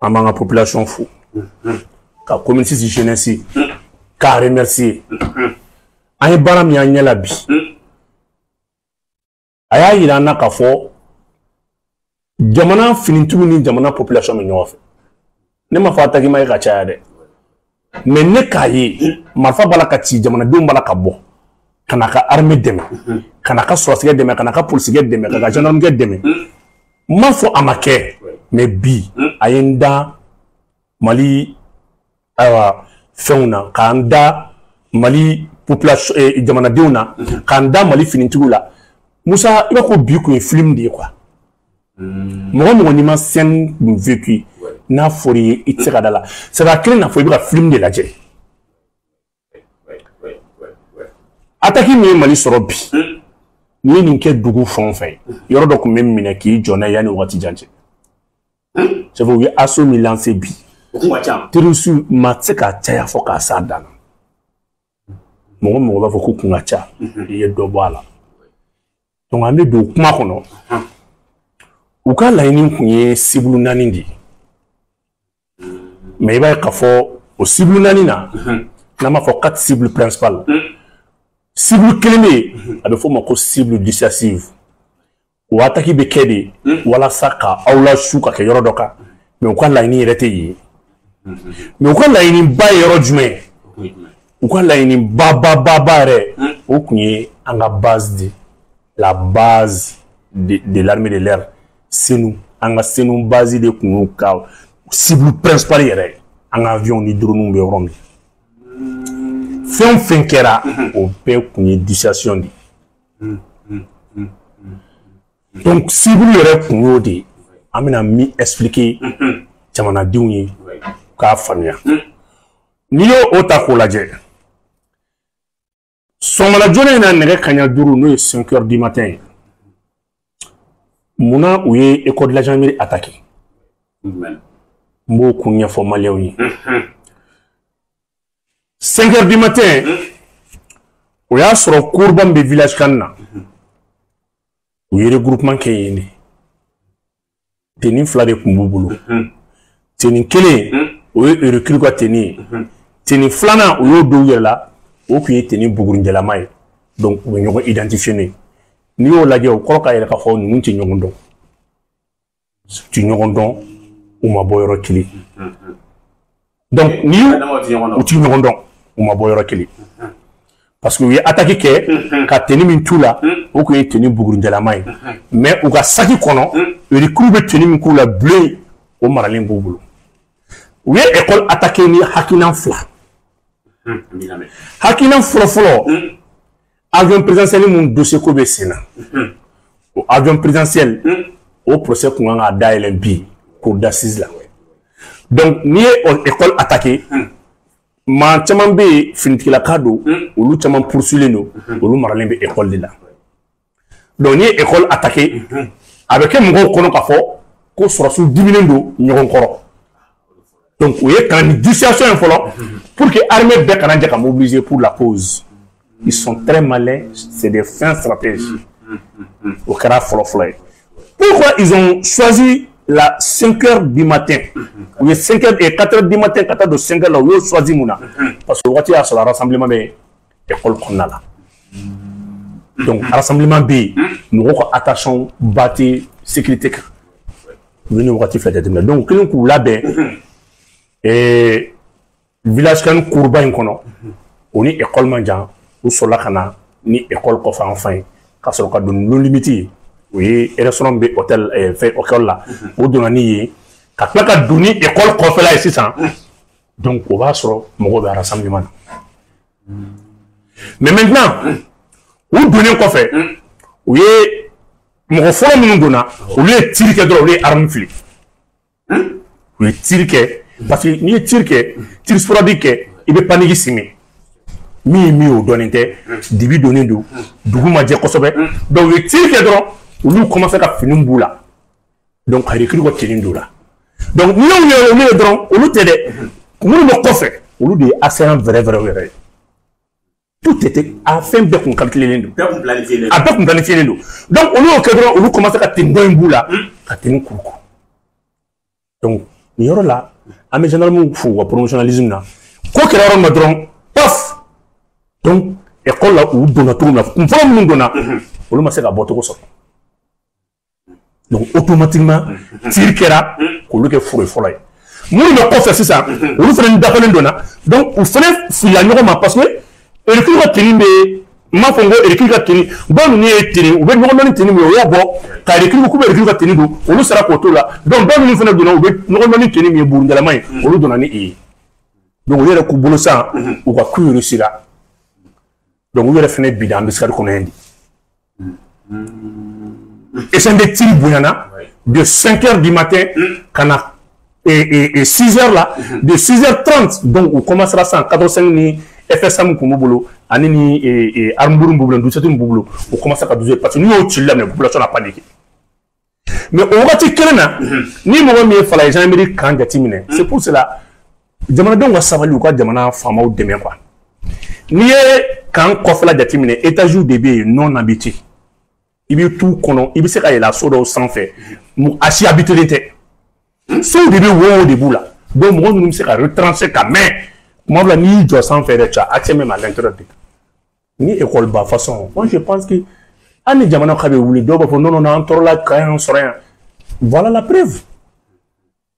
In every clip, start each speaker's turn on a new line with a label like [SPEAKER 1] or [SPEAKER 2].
[SPEAKER 1] An b'an ka population fo, ka commune 6 jeunesse k'a remercier. An ye baara min y'an ɲɛ la bi, a y'a yira an na k'a fɔ jamana finitigiw ni jamana population bɛ ɲɔgɔn fɛ. Ne m'a fɔ attaque ma ye ka caya dɛ, mais ne k'a ye marifa b'a la ka ci, jamanadenw b'a la ka bɔ ka n'a ka armée dɛmɛ, ka n'a ka sɔrɔsikɛ dɛmɛ, ka n'a ka polisikɛ dɛmɛ, ka ka gendarmekɛ dɛmɛ. N m'a fɔ a ma kɛ, mais bi a ye n da Mali ayiwa fɛnw na, k'an da Mali population jamanadenw na, k'an da Mali finitigiw la. Musa, i b'a ko bi kun ye film de ye quoi. Mɔgɔ mɔgɔ n'i ma scène vécu, n'a fɔr'i ye, i tɛ se ka da la. C'est à kelen n'a fɔ i bɛ ka film de lajɛ. Attaque min ye Mali sɔrɔ bi, n'i ye nin kɛ dugu fɛn o fɛn, yɔrɔ dɔ tun bɛ minɛ k'i jɔ n'a ye yanni waati jan cɛ. C'est vrai, u ye assaut min lancé bi, terroriste ma tɛ se ka caya fɔ k'a s'a dan na. Mɔgɔ mɔgɔ b'a fɔ ko kun ka ca, i ye dɔ bɔ a la. Donc an bɛ don kuma kɔnɔ. U ka laɲini kun ye cible 4 de ye. Mais i b'a ye k'a fɔ o cible 4 na, n'an b'a fɔ 4 cibles principales. Cible kelen bɛ yen, a bɛ f'o ma ko cible dissuasive. O attaque bɛ kɛ de walasa ka aw lasu ka kɛ yɔrɔ dɔ kan, mais u ka laɲini yɛrɛ tɛ yen. Mais u ka laɲiniba ye yɔrɔ jumɛn ye? U ka laɲini ba ba ba ba yɛrɛ, o kun ye an ka base de la base de l'armée de l'air Senu. An ka Senu base de kun y'u ka cible principale yɛrɛ. An ka avion ni drone bɛ yɔrɔ min. Fɛn o fɛn kɛra, o bɛɛ kun ye dissuasion de ye. Donc cible yɛrɛ kun y'o de ye. An bɛna min expliquer jamanadenw ye k'a faamuya. N'i y'o ta k'o lajɛ, sɔgɔmada joona in na, nɛgɛ kanɲɛ 5, n'o ye 5 heures du matin ye, munna u ye école de la gendarmerie attaqué? N b'o kun ɲɛfɔ maliyɛnw ye. 5 heures du matin, o y'a sɔrɔ courba min bɛ village kan na, u ye regroupement kɛ yen de. Tenue 2 de tun b'u bolo. Tenue kelen, o ye recrue ka tenue ye. Tenue filanan, u y'o don u yɛrɛ la, o tun ye tenue bugurinjɛlama ye. Donc u bɛ ɲɔgɔn identifier n'o ye. N'i y'o lajɛ, o kɔrɔ k'a yɛrɛ k'a fɔ ninnu tɛ ɲɔgɔn dɔn. U tɛ ɲɔgɔn dɔn, u ma bɔ yɔrɔ kelen. Donc ni u tɛ ɲɔgɔn dɔn, u ma bɔ yɔrɔ kelen. Parce que u ye attaque kɛ ka tenue min t'u la, o tun ye tenue bugurinjɛlama ye. Mais u ka saki kɔnɔ, recrue bɛ tenue min k'u la, bleu, o maralen b'u bolo. U ye école attaqué ni hakilina 2. Hakilina fɔlɔ-fɔlɔ, avion présidentiel mun dossier ko bɛ sen na, o avion présidentiel, o procès kun kan ka dayɛlɛ bi cour d'assises la. Donc n'i ye école attaqué, maa caman bɛ yen finitigilaka don, olu caman poursuivilen don, olu maralen bɛ école de la. Donc n'i ye école attaqué, a bɛ kɛ mɔgɔw kɔnɔ k'a fɔ ko sɔrɔsiw diminen don ɲɔgɔn kɔrɔ. Donc o ye ka na ni dissuasion ye fɔlɔ, pour que armée bɛɛ kana jɛ ka mobiliser pour la cause. Ils sont très malins, c'est des fins stratèges. O kɛra fɔlɔ fɔlɔ ye. Pourquoi ils ont choisi la 5 heures du matin? U ye 5 heures et 4 heures du matin ka taa don 5 heures la, u y'o choisi mun na? Parce que waati y'a sɔrɔ rassemblement bɛ école kɔnɔna la. Donc rassemblement bɛ yen, mɔgɔw ka attention ba tɛ sécurité kan. U ye nin wagati fila jateminɛ. Donc u kɛlen k'u labɛn village kan kuruba in kɔnɔ, o ni école man jan, u sɔrɔla ka na ni école kɔfɛ an fan ye, ka sɔrɔ ka don non limite ye. O ye restaurant bɛ hôtel fɛn école la, o donna ni ye ka tila ka don ni école kɔfɛla ye sisan. Donc o b'a sɔrɔ mɔgɔw bɛ rassemblement na. Mais maintenant, u donnen kɔfɛ, u ye mɔgɔ fɔlɔ minnu donna, olu ye tir kɛ dɔrɔn, olu ye arme fili. U ye tir kɛ, parce que n'i ye tir kɛ, tir sporadique kɛ, i bɛ panique semer. Min ye min ye, o dɔnnen tɛ, dibi donnen don, dugu ma jɛ kosɛbɛ. Donc u ye tir kɛ dɔrɔn, olu commencé ka fini b'u la. Donc ka recrue ka tenue don la. Donc n'i y'u ye olu ye dɔrɔn, olu tɛ dɛ, minnu bɛ kɔfɛ, olu de ye assaillant vrai vrai yɛrɛ ye. Tout était, a fɛn bɛɛ kun calculé don. A bɛɛ kun planifié don. Donc olu y'o kɛ dɔrɔn, olu commencé ka tenue dɔ in b'u la, ka tenue kurukuru. Donc Nin yɔrɔ la, an bɛ gendarmew fo u ka professionnalisme na. Ko kɛra yɔrɔ min na dɔrɔn, paf. Donc école la, u donna cogo min na, kun fɔlɔ minnu donna, olu ma se ka bɔcogo sɔrɔ. Donc automatiquement tir kɛra k'olu kɛ foro fɔlɔ ye. Minnu bɛ kɔfɛ sisan, olu fana dafalen donna. Donc u fana filila ɲɔgɔn ma, parce que recrue ka tenue bɛ, n m'a fɔ n ko recrue ka tenue, dɔw ninnu ye tenue, u bɛ ɲɔgɔn dɔn ni tenue min ye, o y'o bɔ ka recrue, k'u bɛ recrue ka tenue don, olu sera k'o t'o la. Donc dɔw minnu fana donna, u bɛ ɲɔgɔn dɔn ni tenue min ye, burunjalama ye, olu donna ni e ye. Donc olu yɛrɛ k'u bolo sisan, u ka coup réussira. Donc u yɛrɛ fana binna embuscade kɔnɔ yen de. Échange de tir bonyana de 5 heures du matin ka na et 6 heures là, de 6h30. Donc u commencera sisan, 85 ni FSM kun b'u bolo, ani ni arme lourde b'u bolo, 17 b'u bolo, u commencé ka dusu, parce que n'u y'o cili daminɛ, population na paniqué. Mais o wagati kelen na, ni mɔgɔ min ye Falaye gendarmerie camp jateminɛ, c'est pour cela jamanadenw ka sabali, u ka jamana faamaw dɛmɛ quoi. N'i ye camp kɔfɛla jateminɛ, étage de bɛ yen non habité. I bɛ t'u kɔnɔ, i bɛ se ka yɛlɛ so dɔw sanfɛ, a si habité tɛ. Sow de bɛ, wo de b'u la. Donc mɔgɔ ninnu bɛ se ka retrancher ka mɛn. Tuma dɔ la, n'i y'i jɔ sanfɛ yɛrɛ, tu as accès même à l'intérieur de ni école ba façon. Moi, je pense que hali ni jamana ka bɛ wuli, dɔw b'a fɔ non non non, an tɔɔrɔla ka y'an sɔrɔ yan. Voilà la preuve,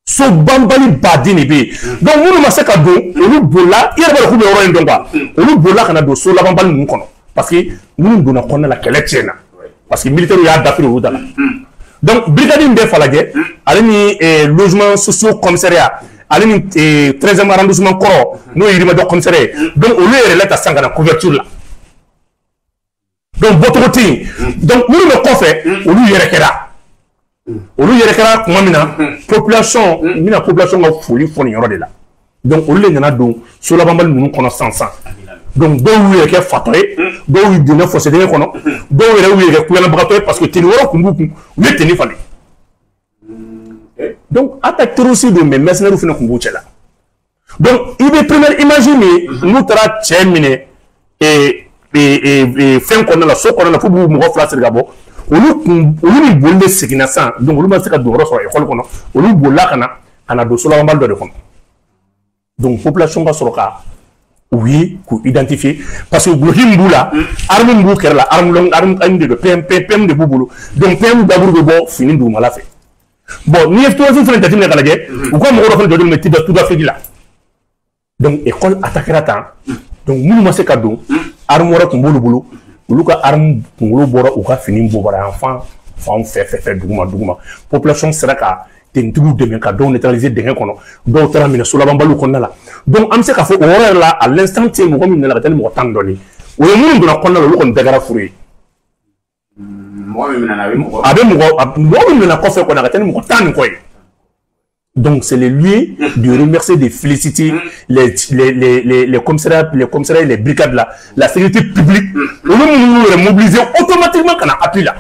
[SPEAKER 1] so banbali baden de bɛ yen. Donc minnu ma se ka don, olu bolila. I yɛrɛ b'a dɔn k'u bɛ yɔrɔ in dɔn quoi. Olu bolila ka na don so labanbali ninnu kɔnɔ, parce que minnu donna kɔnɔna la, kɛlɛ tiɲɛna, parce que militaires y'a dafiri olu da la. Donc brigade in bɛ Falajɛ, ale ni logement sociaux commissariat, ale ni 13e arrondissement kɔrɔ, n'o ye Yirimajɔ commissariat ye. Donc olu ye relais ta sisan ka na couverture la. Donc bɔcogo tɛ yen. Donc minnu bɛ kɔfɛ, olu yɛrɛ kɛra, olu yɛrɛ kɛra tuma min na, population, n bɛna population ka foli fɔ nin yɔrɔ de la. Donc olu de nana don so labanbali ninnu kɔnɔ sisan sisan. Donc dɔw y'u yɛrɛ kɛ fatɔ ye, dɔw y'u donna fossé dingɛ kɔnɔ, dɔw yɛrɛ y'u yɛrɛ kɛ kuyanabagatɔ ye, parce que tenue wɛrɛ kun b'u kun, u ye tenue falen. Donc attaque terroriste don, mais mercenaires fana kun b'u cɛ la. Donc i bɛ première image min ye, n'u taara cɛ minɛ fɛn kɔnɔna la, so kɔnɔna la, f'u b'u mɔgɔ fila siri ka bɔ, olu kun, olu ni boli de seginna sisan. Donc olu ma se ka don yɔrɔ sɔrɔ école kɔnɔ, olu bolila ka na don so labanbali dɔ de kɔnɔ. Donc population ka sɔrɔ ka u ye k'u identifier, parce que guloki min b'u la, arme min b'u kɛrɛ la, arme longue, arme de don, PM PM de b'u bolo. Donc PM daburu bɛ bɔ fini dugumala fɛ. Bon, n'i ye terrorisme fana jateminɛ ka lajɛ, u ka mɔgɔ dɔ fana jɔlen bɛ Tour d'Afrique la. Donc école attaquera tan. Donc minnu ma se ka don, arme wɛrɛ tun b'olu bolo, olu ka arme kunkolo bɔra u ka fini bɔbara yan fan fan fɛ duguma duguma. Population sera ka tenitigiw dɛmɛ ka dɔw neutraliser dingɛ kɔnɔ, dɔw taara minɛ so labanbaliw kɔnɔna la. Donc an bɛ se k'a fɔ o yɔrɔ yɛrɛ la, à l'instant T, mɔgɔ min nana ka taa ni mɔgɔ 10 dɔɔni, o ye minnu donna kɔnɔna la, olu kɔni bɛɛ kɛra furu ye.
[SPEAKER 2] Mɔgɔ min minɛna, a bɛ mɔgɔ
[SPEAKER 1] a bɛ mɔgɔ, mɔgɔ min minɛna kɔfɛ kɔni, a ka taa ni mɔgɔ 10 ni kɔ ye. Donc c'est le lieu de remercier, de féliciter les commissariats, les commissariats et les brigades là, la sécurité publique. Olu minnu y'u yɛrɛ mobiliser automatiquement ka na appui la.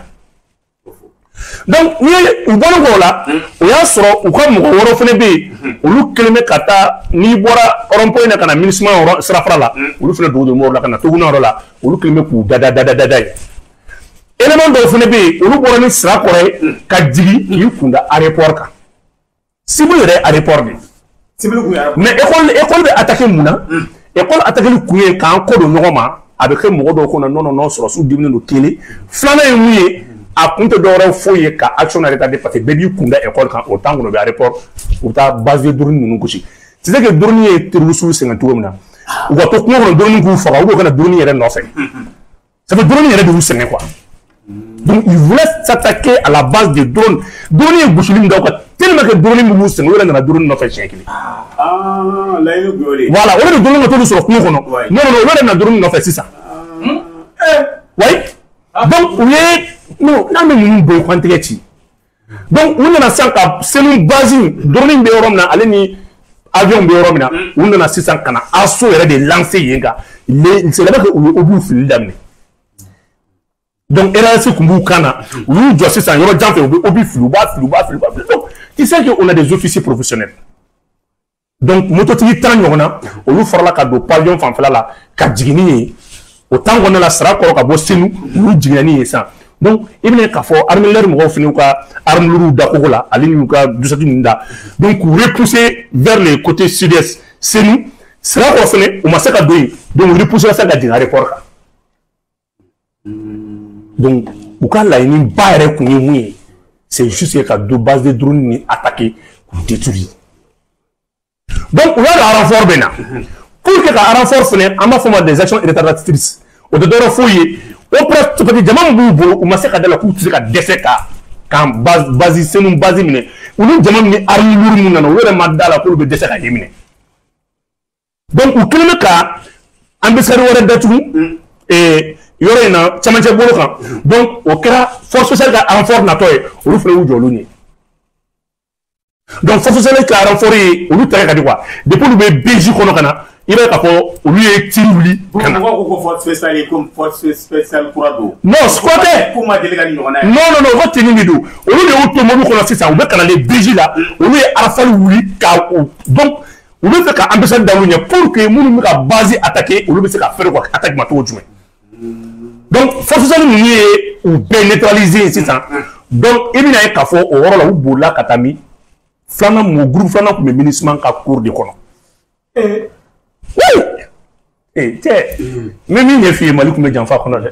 [SPEAKER 1] Donc n'i ye u bɔlen kɔ o la, o y'a sɔrɔ u ka mɔgɔ wɛrɛw fana bɛ yen, olu kɛlen bɛ ka taa, n'i bɔra rond-point na ka na MINUSMA yɔrɔ sirafara la, olu fana dogo dogo yɔrɔ la ka na Toguna yɔrɔ la, olu kɛlen bɛ k'u da da da da da yen. Élément dɔw fana bɛ yen, olu bɔra ni sira kɔrɔ ye ka jigin k'i kun da aéroport kan. Cible yɛrɛ ye aéroport de ye.
[SPEAKER 2] Cible kun ye
[SPEAKER 1] Mais école bɛ attaquer mun na? École attaquer kun ye k'an kɔ don ɲɔgɔn ma. A bɛ kɛ mɔgɔ dɔw kɔnɔ non non non, sɔrɔsiw diminen don kelen. Filanan ye mun ye? A kun tɛ dɔwɛrɛ foyi ye ka action retarder, parce que bɛɛ b'i kun da école kan. O temps kɔnɔ, u bɛ aéroport, u bɛ taa base de drone ninnu gosi. Tu sais que drone ye terroristes sɛgɛn cogo min na, u ka to kungo kɔnɔ, drone k'u faga, ou bien u ka na drone yɛrɛ nɔfɛ, ça fait drone yɛrɛ de y'u sɛgɛn quoi. Donc ils voulaient s'attaquer à la base de drone. Drone ye gosili min kɛ u kan, tellement que drone min b'u sɛgɛn, u yɛrɛ nana drone nɔfɛ siɲɛ kelen.
[SPEAKER 2] Ah, laɲini kun y'o de ye.
[SPEAKER 1] Voilà, o de bɛ drone ka t'olu sɔrɔ kungo kɔnɔ. Non non non, olu yɛrɛ nana drone nɔfɛ sisan. Oui, donc u ye, non, n'an bɛ ninnu bɔ yen, k'an tɛgɛ ci. Donc u nana sisan ka Senu base, drone bɛ yɔrɔ min na, ale ni avion bɛ yɔrɔ min na, u nana sisan ka na assaut yɛrɛ de lancer yen kan. C'est là-bas que u ye obus filili daminɛ. Donc RAS kun b'u kan na, u y'u jɔ sisan yɔrɔ jan fɛ, u bɛ obus fili, u b'a fili, u b'a fili, u b'a fili. Donc tu sais que on a des officiers professionnels. Donc mototigi 10 ɲɔgɔn na, olu farala ka don pavillon fanfɛla la ka jigin ni ye. O temps kɔnɔna la, sira kɔrɔ ka bɔ Senu, olu jiginna ni ye sisan. Donc i bɛna k'a fɔ armée l'air mɔgɔw fana y'u ka arme lourde da kogo la, ale n'u ka dusaki ninnu da, donc k'u repousser vers le côté sud-est Sénou. Sirakɔrɔ fana, u ma se ka don yen, donc u repousser sa ka jigin aéroport kan. Donc u ka laɲini ba yɛrɛ kun ye mun ye? C'est juste ka do base de drone ni attaquer k'u détruire. Donc u y'a dɔn renfort bɛ na. Pour que ka renfort fana, an b'a fɔ ma des actions retardatrices, o tɛ dɔwɛrɛ foyi ye o, parce que jama min b'u bolo, u ma se ka da la k'u tɛ se ka dɛsɛ ka kan base Senu base minɛ. Olu jama min ni arme lourde min nana, u yɛrɛ ma da la k'olu bɛ dɛsɛ ka yen minɛ. Donc u kɛlen bɛ ka embuscade wɛrɛ datugu yɔrɔ in na, camancɛ bolo kan. Donc o kɛra force spéciale ka renfort natɔ ye, olu fana y'u jɔ olu ɲɛ. Donc force spéciale ka renfort ye olu tɛgɛ ka di quoi. Depuis olu bɛ BJ kɔnɔ ka na, i b'a ye k'a fɔ olu ye tir wuli ka na.
[SPEAKER 2] Mɔgɔw ko ko force spéciale, comme force spéciale kura don.
[SPEAKER 1] Non, kura tɛ.
[SPEAKER 2] K'u ma deli ka nin ɲɔgɔnna ye.
[SPEAKER 1] Non, non, non, o ka tenue de don. Olu de y'u to mobili kɔnɔ sisan, u bɛ ka na BJ la, olu ye rafale wuli ka donc u bɛ fɛ ka embuscade da olu ɲɛ pour que minnu bɛ ka base attaquer, olu bɛ se ka fɛrɛ ka attaque ma cogo jumɛn. Donc force spéciale ninnu ye u bɛɛ neutraliser sisan. Donc i bɛna ye k'a fɔ o yɔrɔ la, u bolila ka taa min filanan, mɔgɔ groupe filanan tun bɛ MINUSMA ka cour de kɔnɔ. Oui, cɛ, n bɛ min ɲɛf'i ye, Mali tun bɛ janfa kɔnɔ dɛ.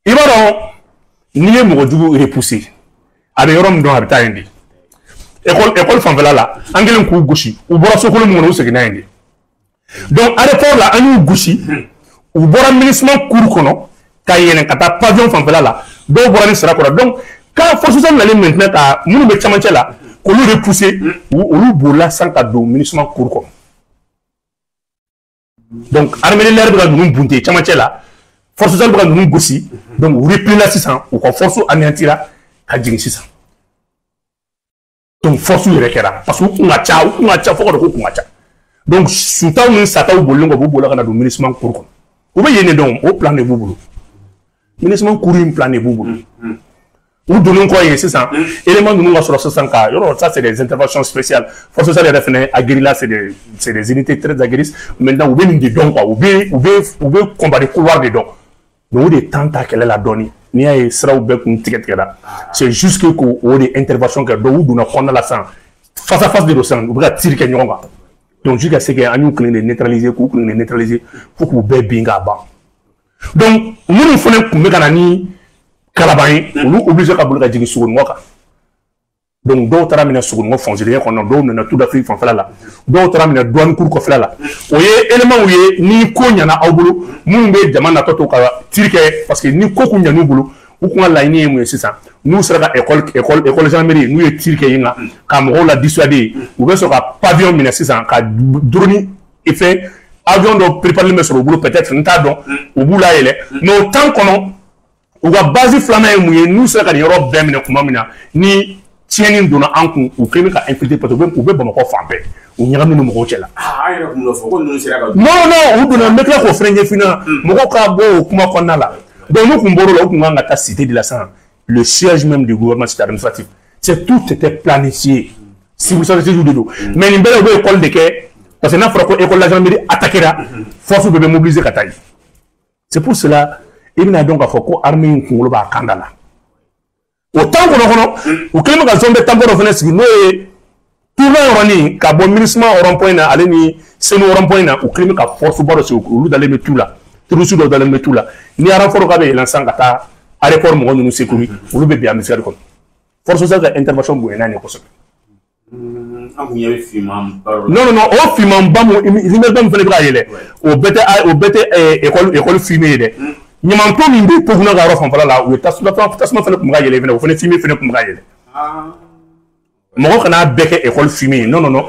[SPEAKER 1] I b'a dɔn, n'i ye mɔgɔ jugu repousser, a bɛ yɔrɔ min dɔn, a bɛ taa yen de. École fanfɛla la, an kɛlen k'u gosi, u bɔra sokolo min kɔnɔ, u seginna yen de. Donc aéroport la, an y'u gosi, u bɔra MINUSMA cour kɔnɔ ka yɛlɛn ka taa pavillon fanfɛla la, dɔw bɔra ni sira kɔrɔ. Donc quand force spéciale nalen maintenant ka minnu bɛ camancɛ la k'olu repousser, olu bolila san ka don MINUSMA cour kɔnɔ. Donc armée de l'air bɛ ka ninnu bunte camancɛ la, force spéciale bɛ ka ninnu gosi. Donc u repli la sisan, u ka force anéantira ka jigin sisan. Donc force yɛrɛ kɛra parce que u kun ka ca, u kun ka ca fo ka dɔn k'u kun ka ca. Donc sutaw ni sataw bolilen kɔ, u bolila ka na don MINUSMA cour kɔnɔ. U bɛ yen de dɔn, o plan de b'u bolo. MINUSMA cour in plan de b'u bolo. U donnen kɔ yen sisan, élément ninnu ka sɔrɔ sisan ka yɔrɔ, ça c'est des interventions spéciales. Force spéciale yɛrɛ fɛnɛ aguerri la, c'est des unités très aguerries. Maintenant u bɛ nin de dɔn quoi, u bɛ combat de couloir de dɔn. Donc o de temps ta kɛlɛ la dɔɔni. N'i y'a ye siraw bɛɛ kun tigɛ tigɛra, c'est juste que k'o o de intervention kɛ. Donc u donna kɔnɔna la sisan, face à face de don sisan, u bɛ ka tir kɛ ɲɔgɔn kan. Donc jusqu'à ce que an y'u kelen de neutraliser, k'u kelen de neutraliser fo k'u bɛɛ bin k'a ban. Donc minnu fana tun bɛ ka na ni kalaban ye, olu obligé ka boli ka jigin Sogonikɔ kan. Donc dɔw taara minɛ Sogonikɔ foncier kɔnɔ, dɔw nana Tour d'Afrique fanfɛla la, dɔw taara minɛ douane cour kɔfɛla la. O ye éléments ye ni ko ɲɛna aw bolo, minnu bɛ jama natɔ to ka tir kɛ, parce que ni ko kun ɲɛn'u bolo, u kun ka laɲini ye mun ye sisan? N'u sera ka école gendarmerie, n'u ye tir kɛ yen ka mɔgɔw la dissuader, u bɛ sɔrɔ ka pavillon minɛ sisan ka drone fɛn avion dɔ préparé bɛ sɔrɔ u bolo, peut-être n t'a dɔn, u b'u layɛlɛ. Mais o temps kɔnɔ, u ka base filanan ye mun ye? N'u sera ka nin yɔrɔ bɛɛ minɛ tuma min na, ni tiɲɛni donna an kun, u kɛlen bɛ ka infiltrer parce que u bɛ Bamakɔ fan bɛɛ, u ɲagaminen don mɔgɔw cɛ la.
[SPEAKER 2] An yɛrɛ kun b'o fɔ ko ninnu sera ka.
[SPEAKER 1] Non, non, u donna, n bɛ tila k'o fɛnɛ ɲɛf'i ɲɛna, mɔgɔw ka bɔ o kuma kɔnɔna la. Donc n'u kun bɔr'o la, u kun kan ka taa cité de la sisan, le siège même du gouvernement, cité administratif. C'est tout était planifié, civil stratégie de don. Mais nin bɛɛ la, u bɛ école de kɛ, parce que n'a fɔra ko école la gendarmerie attaquera, force bɛɛ bɛ mobiliser ka taa yen. C'est pour cela i bɛna dɔn k'a fɔ ko armée in kunkolo b'a kan da la. O temps kɔnɔ, u kɛlen bɛ ka zone de tampon dɔ fana sigi, n'o ye tournant yɔrɔnin ka bɔ MINUSMA rond point na, ale ni Senu rond point na. U kɛlen bɛ ka force ba dɔ sigi, olu dalen bɛ tu la, terroriste dɔw dalen bɛ tu la. Ni renfort k'a bɛ yɛlɛn sisan ka taa aéroport mɔgɔ ninnu sécuriser, olu bɛ bin embuscade kɔnɔ. Force spéciale ka intervention bonyana nin kosɛbɛ.
[SPEAKER 2] An kun ɲɛ bɛ finman ba dɔ.
[SPEAKER 1] Non, non, non, o finman ba mun, lumière ba min fana bɛ ka yɛlɛ, o bɛɛ tɛ école fumée ye dɛ. Ɲamanton min bɛ Pokuna ka yɔrɔ fanfɛla la, u ye tasuma fana tun bɛ ka yɛlɛ fɛnɛ, o fana fumée fana tun bɛ ka yɛlɛ. Mɔgɔ kana bɛɛ kɛ école fumée ye. Non, non, non,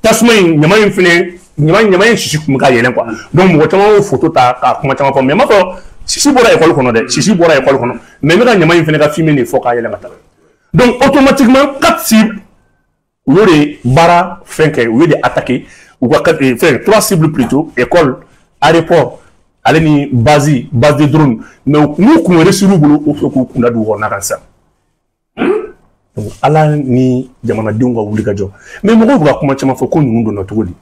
[SPEAKER 1] tasuma in, ɲama in fɛnɛ, ɲama in sisi tun bɛ ka yɛlɛ quoi. Donc mɔgɔ caman y'o photo ta ka kuma caman fɔ, mais n m'a fɔ sisi bɔra école kɔnɔ dɛ, sisi bɔra école kɔnɔ, mais n bɛ ka ɲama in fɛnɛ ka fumée de fɔ k'a yɛlɛ ka taa. Donc automatiquement quatre cibles, u y'o de baara fɛn kɛ, u y'o de attaqué, u ka fɛn trois cibles plutôt, école, aéroport, ale ni base de drone. Mais n'u kun réussir u bolo, u fɛ k'u kunda dugu kɔnɔna kan sisan. Donc ala ni jamanadenw ka wuli ka jɔ. Mais mɔgɔw bɛ ka kuma caman fɔ ko ninnu donna cogo di?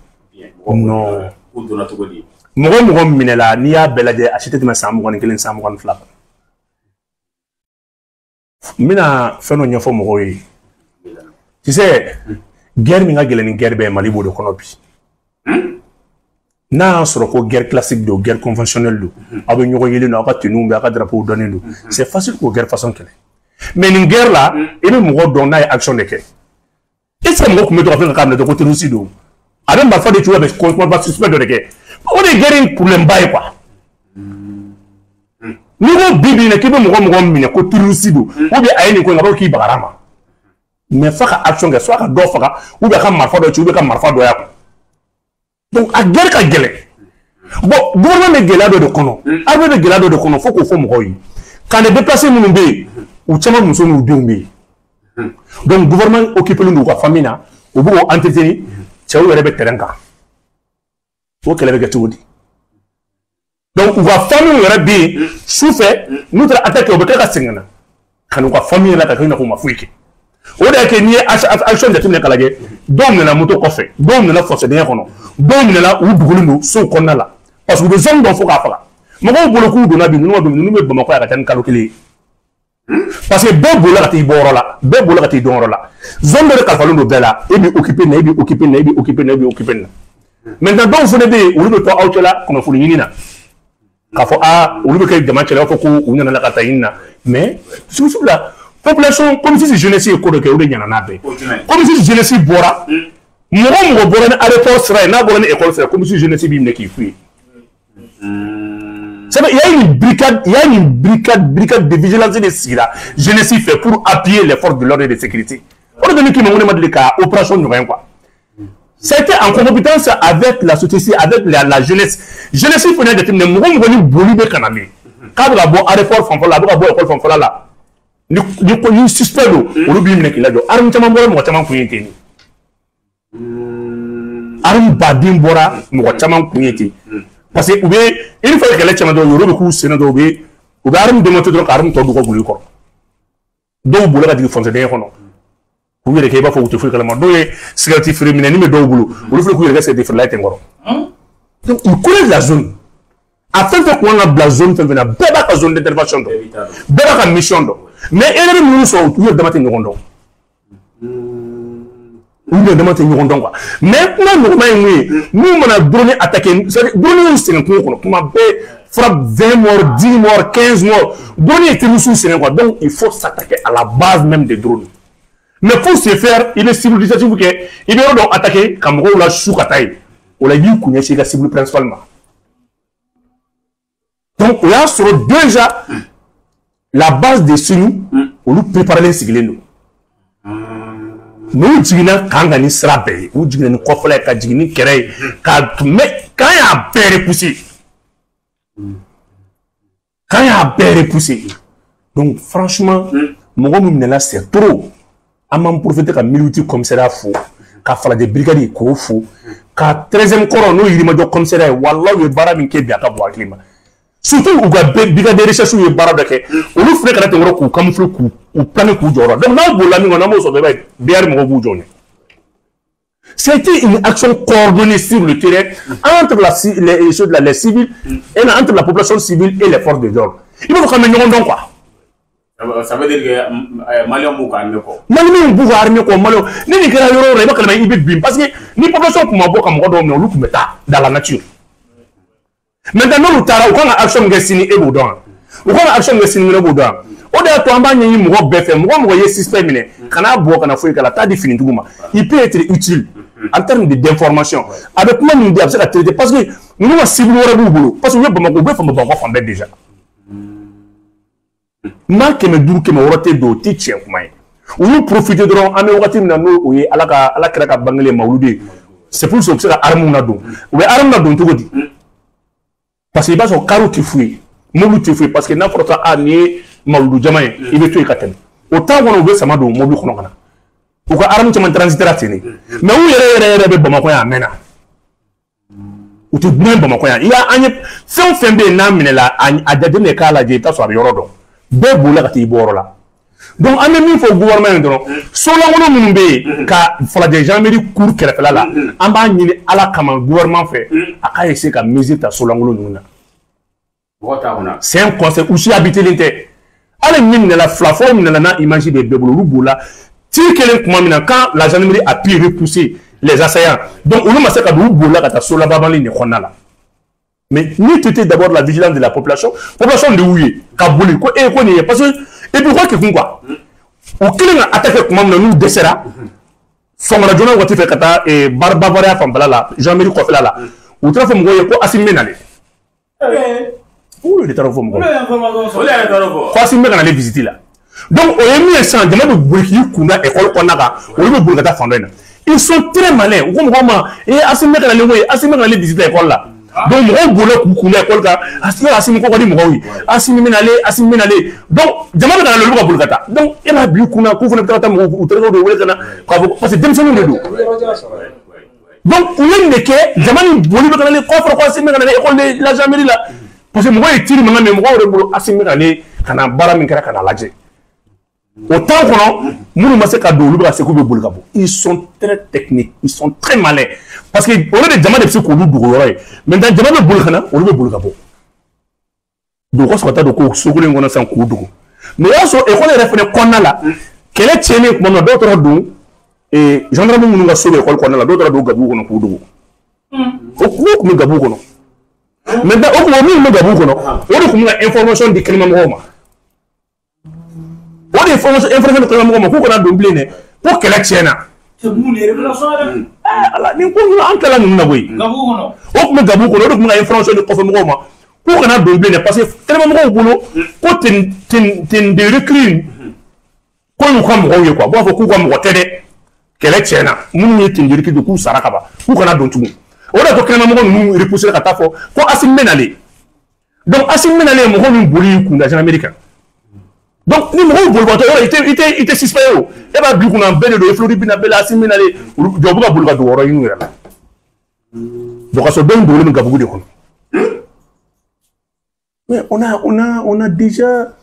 [SPEAKER 1] Non.
[SPEAKER 2] K'u donna cogo di?
[SPEAKER 1] Mɔgɔ mɔgɔ minɛla, n'i y'a bɛɛ lajɛ, a si tɛ tɛmɛ san 21, san 22 kan. N bɛna fɛn dɔ ɲɛfɔ mɔgɔw ye. Tu sais, guerre min ka gɛlɛn ni guerre bɛɛ ye, Mali b'o de kɔnɔ bi. N'a y'a sɔrɔ ko guerre classique don, guerre conventionnelle don, aw bɛ ɲɔgɔn yelen don, aw ka tenues bɛ, aw ka drapeau dɔnnen don, c'est facile k'o guerre façon kɛlɛ. Mais nin guerre la, i bɛ mɔgɔ dɔn n'a ye action de kɛ. Est ce que mɔgɔ tun bɛ to ka fɛn k'a minɛ dɔrɔn ko terroriste don? A bɛ marifa de ci, a bɛ combat suspect dɔ de kɛ. O de ye guerre in problème ba ye quoi. N'i ko bi bi in na k'i bɛ mɔgɔ minɛ ko terroriste don, ou bien a ye nin ko in, a b'a fɔ k'i bagara ma. Mais f'a ka action kɛ, soit ka dɔ faga, ou bien a ka marifa dɔ ci, ou bien ka marifa dɔ y'a kun. Donc a guerre ka gɛlɛn. Bon, gouvernement bɛ gɛlɛya dɔ de kɔnɔ, armée bɛ gɛlɛya dɔ de kɔnɔ, fo k'o fɔ mɔgɔw ye. Camp de déplacés minnu bɛ yen, u caman muso n'u denw bɛ yen. Donc gouvernement occupé don u ka famille na, u b'o entretenir, cɛw yɛrɛ bɛ terrain kan. O kɛlɛ bɛ kɛ cogo di? Donc u ka famille yɛrɛ bɛ yen, su fɛ n'u taara attaque, u bɛ tila ka segin ka na ka n'u ka famille yɛrɛ ka kɛ i n'a fɔ u ma foyi kɛ. O de y'a kɛ n'i ye action jateminɛ k'a lajɛ, dɔw minɛna moto kɔfɛ, dɔw minɛna fossé dingɛ kɔnɔ, dɔw minɛna u dogolen don sow kɔnɔna la, parce que u bɛ zone dɔn fo k'a faga. Mɔgɔw bolo k'u donna bi, ninnu ma don, ninnu bɛ Bamakɔ yan ka taa ni kalo kelen ye. Parce que bɛɛ bolila ka t'i bɔ yɔrɔ la, bɛɛ bolila ka t'i dɔn yɔrɔ la. Zone dɔ de kalifalen don bɛɛ la, e b'i occupé nin na, e b'i occupé nin na, e b'i occupé nin na, e b'i occupé nin na. Maintenant dɔw fana bɛ yen, olu bɛ to aw cɛla kunnafoni ɲini na. K'a fɔ aa, olu bɛ kɛ jama cɛla, i b'a fɔ ko u nana ka taa ɲini na. Mais sugu sugu la, population comme si jeunesse ye ko dɔ kɛ, o de ɲana n'a bɛɛ. Comme si jeunesse bɔra, mɔgɔ o mɔgɔ bɔra ni aéroport sira ye, n'a bɔra ni école sira ye, comme si jeunesse b'i minɛ k'i f'u ye. C'est il y a une brigade, il y a une brigade de vigilance de sigira jeunesse fait pour appuyer les forces de l'ordre et de sécurité. O de ni k'i ma, ko ne ma deli ka opération ɲɔgɔn ye quoi. C'était en compétence avec la société, avec la jeunesse. Jeunesse fana jateminɛ, mɔgɔ mɔgɔ ni boli bɛ ka na min, k'a bɛ ka bɔ aéroport fanfɛla la, a bɛ ka bɔ école fanfɛla la. Ni ko ni suspect don, olu b'i minɛ k'i lajɔ. Arme caman bɔra mɔgɔ caman kun ye ten. Arme baden bɔra mɔgɔ caman kun ye ten. Parce que u bɛ une fois kɛlɛ caman dɔrɔn, yɔrɔ bɛ k'u sen na dɔrɔn, u bɛ arme démonter dɔrɔn ka arme tɔ d'u ka golo kɔrɔ. Dɔw bolila ka jigin fossé dingɛ kɔnɔ. K'u yɛrɛ kɛ i b'a fɔ u tɛ foyi kalama. Dɔw ye cigarette feere minɛni bɛ dɔw bolo, olu fana k'u yɛrɛ kɛ cigarette feerela ye ten kɔrɔ. Donc ils connaissent la zone. A fɛn fɛn kun kan ka bila zone fɛn fɛn na, bɛɛ b'a ka zone d'intervention dɔn, bɛɛ b'a ka mission dɔn. Mais erreur minnu sɔrɔ, u yɛrɛ dama tɛ ɲɔgɔn dɔn. U yɛrɛ dama tɛ ɲɔgɔn dɔn quoi. Mais kuma nɔgɔman ye mun ye? N'u mana drone attaquer, c'est-à-dire drone y'u sɛgɛn kungo kɔnɔ, kuma bɛɛ frappe 20 morts, 10 morts, 15 morts. Drone ye terroristes sɛgɛn quoi. Donc il faut s'attaquer à la base même des drones. Mais pour ce faire, i bɛ cible dissuasive kɛ, i bɛ yɔrɔ dɔ attaquer ka mɔgɔw la su ka taa yen. O la i b'i kun ɲɛsin i ka cible principale ma. Donc o y'a sɔrɔ déjà la base de Sénou, olu préparelen sigilen don. Mais u jiginna kan kan ni sira bɛɛ ye, u jiginna ni kɔfɛla ye, ka jigin ni kɛrɛ ye, ka mais camp y'a bɛɛ repousser. Camp y'a bɛɛ repousser. Donc franchement, mɔgɔ min minɛna, c'est trop. An b'an profiter ka 1008 commissariat fo, ka Falajɛ brigade k'o fo, ka 13e kɔrɔ n'o Yirimajɔ commissariat ye, walahi u ye baara min kɛ bi, a ka bon hakili ma. Surtout u ka brigade de recherche ye baara dɔ kɛ, olu fana kana ten kɔrɔ k'u camoufler, k'u u planer k'u jɔyɔrɔ. Donc n'aw bolila min kɔ, n'an m'o sɔrɔ, i b'a ye BR mɔgɔw b'u jɔ ɲɛ. C'était une action coordonnée sur le terrain entre les civils et entre la population civile et les forces de l'ordre. Il faut qu'on ait ɲɔgɔn dɔn quoi.
[SPEAKER 2] Ça veut dire que Maliyɛnw b'u ka armée kɔ.
[SPEAKER 1] Maliyɛnw b'u ka armée kɔ, Maliyɛnw. Ni nin kɛra yɔrɔ o yɔrɔ, i b'a kalama i bɛ bin, parce que ni population tun ma bɔ ka mɔgɔ dɔw minɛ, olu tun bɛ taa dans la nature. Maintenant n'olu taara, u kan ka action min kɛ sini, e b'o dɔn wa? U kan ka action min kɛ sini, e b'o dɔn wa? O de y'a to an b'a ɲɛɲini mɔgɔ bɛɛ fɛ, mɔgɔ o mɔgɔ ye suspect minɛ, kan'a bugɔ, kana foyi k'a la, taa di finitigiw ma. Il peut être utile en termes de d'information. A bɛ kuma min di, a bɛ se ka traiter, parce que ninnu ka cible wɛrɛ b'u bolo, parce que u ye Bamakɔ, u bɛ fan Bamakɔ fan bɛɛ déjà. Maa 500 600 tɛ don, o tɛ tiɲɛ kuma ye. U y'u profiter dɔrɔn, an bɛ wagati min na, n'o o ye Ala ka Ala kira ka bangelen mawuludu ye. C'est pour ça u bɛ se ka armes ladon. U bɛ armes ladon cogo di? Parce que i b'a sɔrɔ kariw tɛ f'u ye, mobili tɛ f'u ye, parce que n'a fɔra ko aa nin ye mawuludu jama ye, i bɛ to yen ka tɛmɛ. O temps kɔnɔ, u bɛ sama don mobili kɔnɔ ka na. U ka arme caman transitera ten de. Mais u yɛrɛ yɛrɛ yɛrɛ bɛ Bamakɔ yan a mɛnna. U tɛ dunan Bamakɔ yan. I y'a an ye fɛn o fɛn bɛ yen n'a minɛla, a jateminɛ k'a lajɛ, i bɛ taa sɔrɔ a bɛ yɔrɔ dɔn. Bɛɛ bolila ka t'i bɔ yɔrɔ la. Donc an bɛ min fɔ gouvernement ye dɔrɔn, solankolon minnu bɛ yen ka Falajɛ gendarmerie cour kɛrɛfɛla la, an b'a ɲini Ala kama gouvernement fɛ, a k'a essayer ka mesure ta solankolon ninnu na.
[SPEAKER 2] Mɔgɔ t'a kɔnɔ.
[SPEAKER 1] C'est un conseil, u si habité tɛ. Hali min minɛla fila fɔlɔ minɛla n'a image bɛ bɛɛ bolo, olu b'o la tir kelen tuma min na, quand la gendarmerie a pu repousser les assaillants, donc olu ma se ka don, u bolila ka taa so lababali de kɔnɔna la. Mais ni tu étais d'abord la vigilance de la population, population de y'u ye ka boli ko e ko nin ye, parce que et puis ko kekun quoi, u kelen ka attaquer tuma min na, n'u dɛsɛra sɔgɔmada joona waati fɛ ka taa Bavaria fanfɛla la, gendarmerie kɔfɛla la, u taara fɔ mɔgɔw ye ko Assimi bɛ nalen. Olu de taara fɔ mɔgɔw ye ko Assimi bɛ ka nalen visite la. Donc o ye min ye sisan, jama bɛ boli k'i kun da école kɔnɔna kan, olu bɛ boli ka taa fan dɔ in na. Ils sont très malins. U ko mɔgɔw ma ee Assimi bɛ ka nalen koyi, Assimi bɛ ka nalen visite école la. Donc mɔgɔw bolila k'u kun da école kan, Assimi Assimi ko ka di mɔgɔw ye, Assimi bɛ nalen, Assimi bɛ nalen. Donc jama bɛ ka nalen, olu bɛ ka boli ka taa. Donc e b'a bila i kunna k'u fana bɛ taa mɔgɔw u terikɛw de wele ka na k'a fɔ, parce que denmisɛnninw de don. Donc u ye nin de kɛ, jama ni boli bɛ ka nalen, k'a fɔra ko Assimi bɛ ka nalen école de la gendarmerie la, parce que mɔgɔw ye tir mankan mɛn, mɔgɔw yɛrɛ bolo Assimi bɛ ka nalen ka na baara min kɛra ka na lajɛ. O temps kɔnɔ, minnu ma se ka don, olu bɛ ka se k'u bɛ boli ka bɔ. Ils sont très techniques, ils sont très malins, parce que olu de jama de bɛ se k'olu dogo yɔrɔ ye. Maintenant jama bɛ boli ka na, olu bɛ boli ka bɔ. Donc u ka sɔrɔ ka taa don ko so kelen kɔnɔ sisan k'u dogo. Mais o y'a sɔrɔ école yɛrɛ fana kɔnɔna la, kɛlɛ tiɲɛnen tuma min na, dɔw taara don gendarme minnu ka so bɛ école kɔnɔna la, dɔw taara don gabugu kɔnɔ k'u dogo. O tun bɛ gabugu kɔnɔ. Maintenant o tuma minnu bɛ gabugu kɔnɔ, o de tun bɛ ka information di kɛnɛmamɔgɔw ma. O de ye information di kɛnɛmamɔgɔw ma k'u kana don bilen dɛ, ko kɛlɛ tiɲɛna. Ala nin ko ninnu, an tilala ninnu na koyi. O tun bɛ gabugu kɔnɔ, o de tun bɛ ka information di kɔfɛ mɔgɔw ma k'u kana don bilen dɛ, parce que kɛnɛmamɔgɔw bolo ko ten de recrue ko y'u ka mɔgɔw ye quoi. U b'a fɔ k'u ka mɔgɔ tɛ dɛ, kɛlɛ tiɲɛna, minnu ye ten de recrue k'u sara ka ban, k'u kana don tugun. O de y'a to kɛnɛmamɔgɔ ninnu repousser ka taa fɔ ko Assimi bɛ nalen. Donc Assimi bɛ nalen, mɔgɔ min boli y'i kun da gendarmerie kan. Donc ni mɔgɔw bolibatɔ yɔrɔ, i tɛ suspect ye o, e b'a bila i kunna bɛɛ de don, e flori bina bɛɛ la, Assimi bɛ nalen, olu jɔ bɛ ka boli ka don yɔrɔ ɲini u yɛrɛ la. Donc ka sɔrɔ dɔ in dogolen bɛ gabugu de kɔnɔ. Mais on a déjà,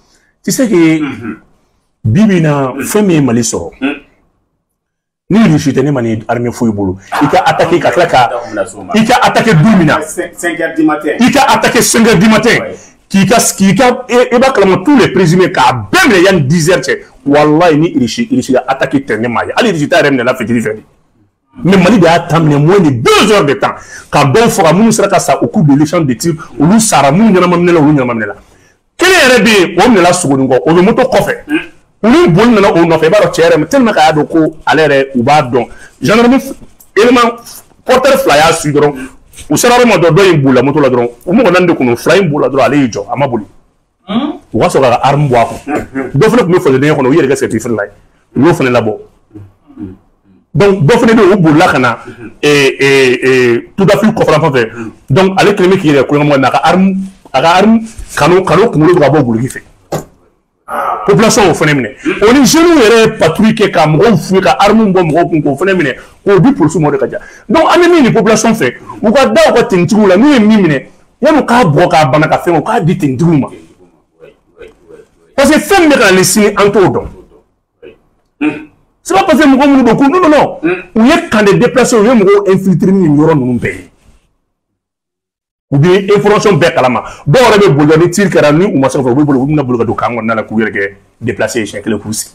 [SPEAKER 1] tu sais que bi bi in na, fɛn min ye Mali sɔrɔ, ni Russie tɛ, ne ma ni armée foyi bolo. I ka attaquer ka tila ka i ka attaquer du min na,
[SPEAKER 2] 5 heures du matin,
[SPEAKER 1] i ka attaquer 5 heures du matin, k'i ka e b'a kalama tous les présumés k'a bɛɛ minɛ yanni 10 heures cɛ. Walayi ni Russie ka attaquer tɛ, ne m'a ye hali Russie ta yɛrɛ minɛla fitiri fɛ de. Mais Mali de y'a ta minɛ moins de 2 heures de temps ka dɔw faga, minnu sera ka sa au cours de l'échange de tir, olu sara, minnu ɲɛnama minɛla, olu ɲɛnama minɛla. Kelen yɛrɛ bɛ yen, o minɛla sogonin kɔ, o bɛ moto kɔfɛ, olu boli nana o nɔfɛ. I b'a dɔn cɛ yɛrɛ tellement que a y'a dɔn ko ale yɛrɛ u b'a dɔn, gendarme élément porteur fila y'a su dɔrɔn, u sera yɔrɔ ma dɔrɔn, dɔ in bolila moto la dɔrɔn, u mɔgɔ naani de kun don, fila in bolila dɔrɔn, ale y'i jɔ, a ma boli, u ka sɔrɔ ka arme bɔ a kun. Dɔ fana tun bɛ faso denkɛ kɔnɔ, u yɛrɛ kɛ sɛti feerela ye, u y'o fana labɔ. Donc dɔ fana bɛ yen, o bolila ka na Tudafi kɔfɛla fan fɛ. Donc ale kelen bɛ k'i yɛrɛ kulonkɛ mɔgɔ ye, mais a ka arme kanu kanu kunkolo bɛ ka bɔ guloki fɛ. Population y'o fana minɛ, o ni jeunes yɛrɛ ye patrouille kɛ ka mɔgɔw fouiller, ka arme bɔ mɔgɔw kun, k'o fana minɛ k'o di polisiw ma. O de ka ca. Donc an bɛ min ɲini population fɛ, u ka da u ka tenitigiw la. N'u ye min minɛ, yan'u k'a bugɔ k'a bana ka fɛn, u k'a di tenitigiw ma, parce que fɛn min bɛ ka na ni sini, an t'o dɔn. C'est pas parce que mɔgɔ minnu don ko non non non, u ye camp de déplacé, u ye mɔgɔw infiltrer ni nin yɔrɔ ninnu bɛɛ ye, u bɛ information bɛɛ kalama. Dɔw yɛrɛ bɛ boli, ni tir kɛra, ni u ma se ka fɔ, u bɛ boli, u bɛna boli ka don camp kɔnɔna la k'u yɛrɛ kɛ déplacé siɲɛ kelen k'u sigi.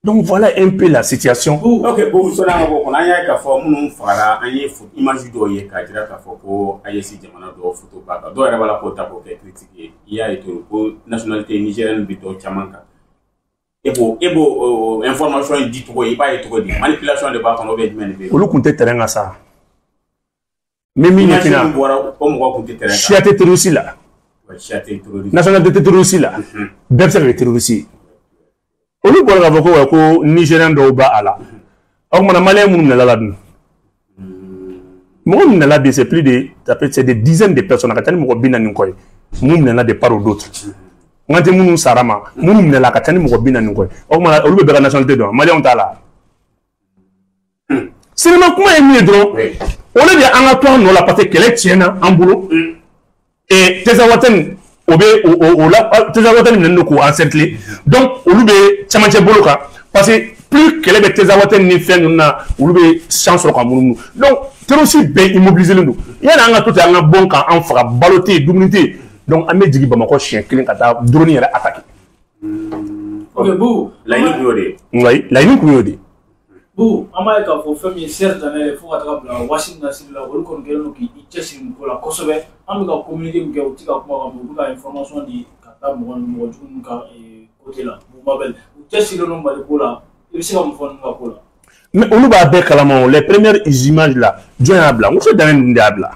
[SPEAKER 1] Donc voilà un peu la situation.
[SPEAKER 2] Ok, bon, sɔnni an ka bɔ kɔnɔ, an y'a ye k'a fɔ minnu fagara, an ye image dɔw ye k'a jira k'a fɔ ko AES jamana dɔw photo b'a kan, dɔw yɛrɛ b'a la k'o ta k'o kɛ critique ye. I y'a ye to ko nationalité nigérienne bɛ dɔw caman kan. E b'o information in di cogo, i b'a ye cogo di? Manipulation de b'a kɔnɔ ou bien jumɛn de bɛ yen?
[SPEAKER 1] Olu kun tɛ terrain kan sa. N bɛ min ɲɛf'i
[SPEAKER 2] Image
[SPEAKER 1] ɲɛna,
[SPEAKER 2] min bɔra, o mɔgɔw kun tɛ terrain kan.
[SPEAKER 1] Siya tɛ terroriste la.
[SPEAKER 2] Ouais, siya tɛ terroriste.
[SPEAKER 1] Nationalité tɛ terroriste la. Bɛɛ bɛ se ka kɛ terroriste ye. Olu bɔra k'a fɔ ko wa ko nigérien dɔw b'a a la. O kumana malien minnu minɛla la dun? Mɔgɔ min minɛla bi, c'est plus de, ça peut, c'est des dizaines de personnes, a ka ca ni mɔgɔ 40 kɔ ye. Mun minɛla de part ou d'autre. N kan tɛ minnu sara ma, minnu minɛla, a ka ca ni mɔgɔ 40 kɔ ye. O kumana olu bɛ bɛɛ ka nationalité dɔn, maliyɛnw t'a la. Sinima kuma ye min ye dɔrɔn, o de an ka to an nɔ la, parce que kɛlɛ tiɲɛna an bolo. Tinzawatène, o bɛ o la, Tinzawatène minɛnen don k'o encercler. Donc olu bɛ cɛmancɛ bolo kan, parce que plus kɛlɛ bɛ Tinzawatène ni fɛn ninnu na, olu bɛ chance sɔrɔ ka munumunu. Donc terroriste bɛɛ immobilisé don. Yanni an ka to ten, an ka bɔn k'an faga, balo tɛ yen, dumuni tɛ yen. Donc an bɛ jigin Bamakɔ siɲɛ kelen ka taa drone yɛrɛ attaquer.
[SPEAKER 3] Ok, Boubou.
[SPEAKER 2] Laɲini kun y'o de ye.
[SPEAKER 1] Oui, laɲini kun y'o de ye.
[SPEAKER 3] Boubou, an b'a ye k'a fɔ fɛn min ye Serge Daniel ye fo ka taga bila Wassim Nasr la, olu kɔni kɛlen don k'i cɛsiri nin ko la kosɛbɛ. An bɛ ka communiqué min kɛ, u tɛ ka kuma kan, u bɛ ka information di ka taa mɔgɔ mɔgɔ jugu ninnu ka côté la. Boubou Mabel, u cɛsirilen don Mali ko la, i bɛ se ka mun fɔ ninnu ka ko la?
[SPEAKER 1] Mais olu b'a bɛɛ kalama o, les premières images là, jɔn y'a bila? N ko Serge Daniel ninnu de y'a bila.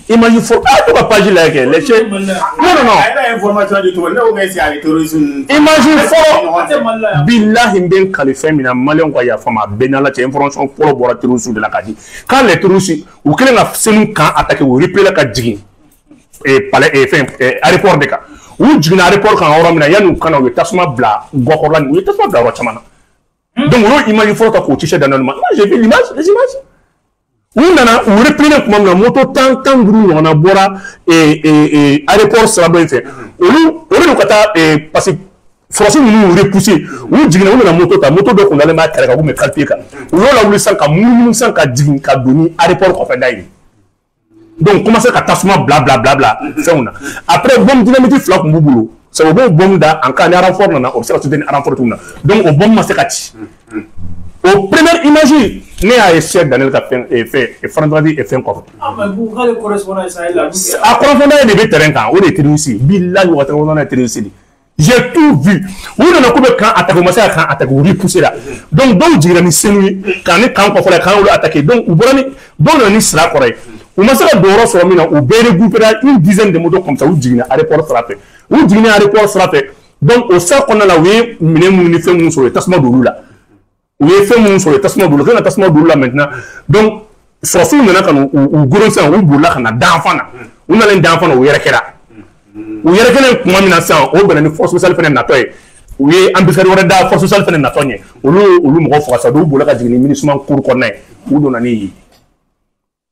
[SPEAKER 1] Image fɔlɔ, a to ka page lajɛ kɛ, les chefs. Non non non.
[SPEAKER 2] A yɛrɛ information di cogo, ne ko k'e a bɛ terrorisme.
[SPEAKER 1] Image fɔlɔ, bilahi n bɛ n kali fɛn min na, maliyɛnw ka yafa ma, a bɛɛ n'Ala cɛ, information fɔlɔ bɔra terroriste de la k'a di. Quand les terroristes u kɛlen ka Senu camp attaquer, u replier ka jigin palais fɛn aéroport de kan. U jiginna aéroport kan yɔrɔ min na, yanni u ka na, u ye tasuma bila gakɔrɔla nin, u ye tasuma bila yɔrɔ caman na. Donc u y'o image fɔlɔ ta k'o ci Cheikh Daniel ma. Moi j'ai vu l'image, les images. U nana u replier tuma min na, moto 15 ɲɔgɔnna bɔra aéroport sira dɔ in fɛ. Olu olu ka taa parce que force ninnu y'u repousser, u jiginna, u nana moto ta, moto dɔ kun dalen b'a kɛrɛ kan, k'u bɛ quartier kan. U y'o lawuli sisan ka munumunu sisan ka jigin ka don ni aéroport kɔfɛ da ye. Donc commencé ka tasuma bila bila bila bila fɛnw na. Après bombe dynamite fila kun b'u bolo. C'est u b'o bombe da en cas ni renfort nana, o bɛ se ka soutenir renfort cogo min na. Donc o bombe ma se ka ci. O première image, ne y'a ye Cheikh Daniel ka fɛn fɛn Faransi fɛn kɔfɛ.
[SPEAKER 3] Ah mais Boubou, k'ale correspondant ye Sahel la.
[SPEAKER 1] A correspondant de bɛ terrain kan, o de ye terroriste ye. Bilahi o ka correspondant ye terroriste de ye. J'ai tout vu. U nana k'u bɛ camp attaquer, u ma se ka camp attaquer, u repousser la. Donc dɔw jiginna ni Senu ye, k'an ni camp kɔfɛla camp olu attaquer. Donc u bɔra ni dɔw nana ni sira kɔrɔ ye. U ma se ka don yɔrɔ sɔrɔ min na, u bɛɛ regroupera une dizaine de motos comme ça, u jiginna aéroport sira fɛ. U jiginna aéroport sira fɛ. Donc o sira kɔnɔna la, u ye minɛn minnu ni fɛn minnu sɔrɔ, u ye tasuma don olu la. U ye fɛn minnu sɔrɔ, u ye tasuma don olu la. U ka tasuma don olu la maintenant. Donc sɔrɔsiw nana ka na u goron sisan, u bolila ka na danfan na. U nalen danfan na, u yɛrɛkɛra. U yɛrɛkɛlen tuma min na sisan, o bɛnna ni force spéciale fɛnɛ natɔ ye. U ye embuscade wɛrɛ da force spéciale fɛnɛ natɔ ɲɛ. Olu mɔgɔ faga sa, dɔw bolila ka jigin ni MINUSMA cour kɔnɔna ye. U donna ni yen.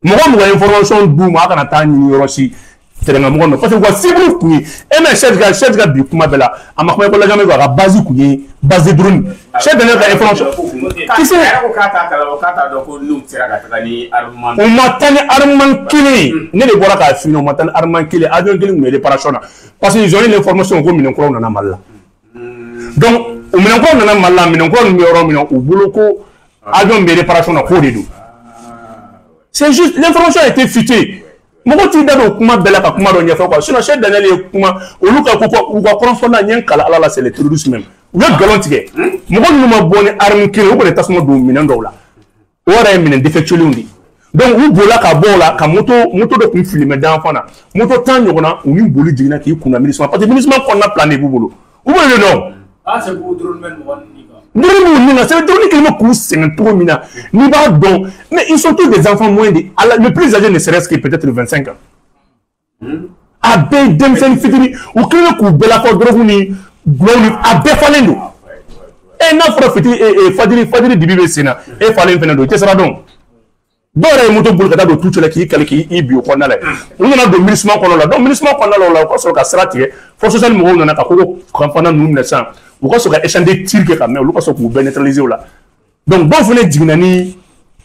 [SPEAKER 1] Mɔgɔ mɔgɔ information d'u ma, a kana taa ɲini yɔrɔ si terrain mɔgɔ nɔ, parce que u ka cible kun ye e mɛ chef ka bi kuma bɛɛ la, a ma kuma école la, a ka base kun ye base drone. Chef Daniel ka information,
[SPEAKER 2] tu sais, a ko k'a t'a kalama, k'a t'a dɔn ko n'u sera ka taga ni armement.
[SPEAKER 1] U ma taa ni armement kelen ye, ne de bɔra k'a f'i ɲɛna, u ma taa ni armement kelen, avion kelen kun bɛ réparation na, parce que ils ont eu l'information ko minɛn kuraw nana Mali la. Donc o minɛn kuraw nana Mali la, minɛn kuraw ninnu bɛ yɔrɔ min na, u bolo ko avion bɛ réparation na, k'o de don. C'est juste, l'information a été fuitée. Mɔgɔ t'i da don kuma bɛɛ la ka kuma dɔ ɲɛfɔ quoi. Sinon Cheikh Daniel ye kuma olu ka ko u ka correspondant, n ye n kala Ala la, c'est les terroristes même. U ye nkalon tigɛ. Mɔgɔ ninnu ma bɔ ni arme kelen, u kɔni tasuma don minɛn dɔw la. O yɛrɛ ye minɛn défectueux de ye. Donc u bolila ka bɔ o la ka moto moto dɔ kun fili mɛ danfan na. Moto 10 ɲɔgɔnna, u ni boli jiginna k'i kunna MINUSMA, parce que MINUSMA kɔnɔna plan de b'u bolo. U b'o de dɔn.
[SPEAKER 3] Ah, c'est pour drone bɛ mɔgɔ ninnu kan.
[SPEAKER 1] Drone b'u nin na, c'est drone kelen bɛ k'u sɛgɛn cogo min na, n'i b'a dɔn, mais ils sont tous des enfants moins de, le plus âgé ne serait-ce que peut-être 25 ans. A bɛɛ ye denmisɛnnin fitinin, u kɛlen bɛ k'u bɛɛ lafɔ drogue ni gulɔ ni a bɛɛ falen don. E n'a fɔra fitiri fajiri fajiri dibi bɛ sen na, e falen fɛnɛ don, i tɛ sira dɔn. Dɔw yɛrɛ ye moto boli ka taa don tu cɛ la k'i kali k'i bi o kɔnɔna la. U nana don MINUSMA kɔnɔ la, donc MINUSMA kɔnɔna la o la, u ka sɔrɔ ka sira tigɛ. Force spéciale mɔgɔw nana ka kogo campagne ninnu minɛ sisan, u ka sɔrɔ ka échange de tir kɛ ka mɛn, olu ka sɔrɔ k'u bɛɛ neutraliser o la. Donc dɔw fana jiginna ni,